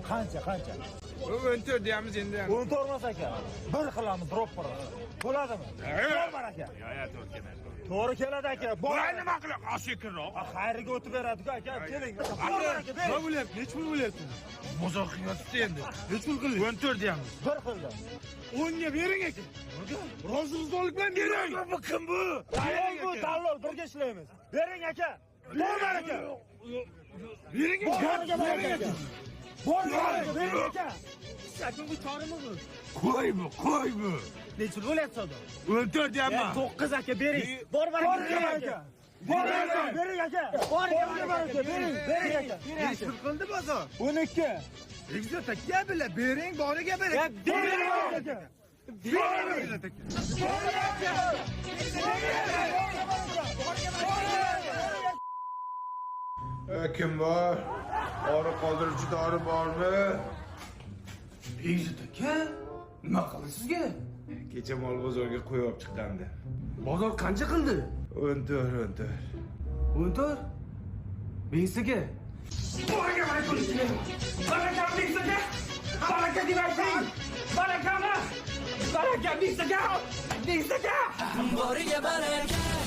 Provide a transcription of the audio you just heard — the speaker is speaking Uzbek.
Qancha, qancha? 14 deyamiz endi. 14 emas, aka. Bir qilamiz, ro'para. Bo'ladimi? Bor, aka. Yo, to'g'ri keladi. To'g'ri keladi, aka. Bor. Voy, nima qilib? Sekinroq. Xayriga o'tib beradi-ku, aka. Keling. Bor, aka, Nima bering. bo'lyapti? Nechi pul bo'lyapti? Bozor qilyapti endi. Nechi pul qildingiz? 14 deyamiz. Bir qildim. 10 ga bering, aka. Rozi rizolik bilan bering. Bu kim bu? Dallol bu, dallol. Birga ishlaymiz. Bering, aka. Bor, aka. Bering, Bor, aka. aka, Bering, aka. aka. Bor, aka, bering, aka. Aka, bu chorimi bu? Qo'y bu, qo'y bu. Nechi pul bo'lyapti savdo? 14 deyapman. 9, aka, bering. Bor, Bor, baraka. aka. Bor, aka, bering, aka. Bor, Bor, aka, bering, bering, aka. Nechi pul qildi bozor? 12. Bekzod aka, bila bering, boriga bering. Bering, aka. Bering, Bekzod aka. Kim bor? Og'riq qoldiruvchi dori bormi? Bekzod aka, nima qildi sizga? Kecha mol bozorga qo'y olib chiqqandi. Bozor qancha qildi? 14, 14. 14. Bekzod aka. Baraka, baraka. Baraka, Bekzod aka. Baraka demaysiz. Barakami? Baraka, Bekzod aka. Bekzod aka. Boriga baraka.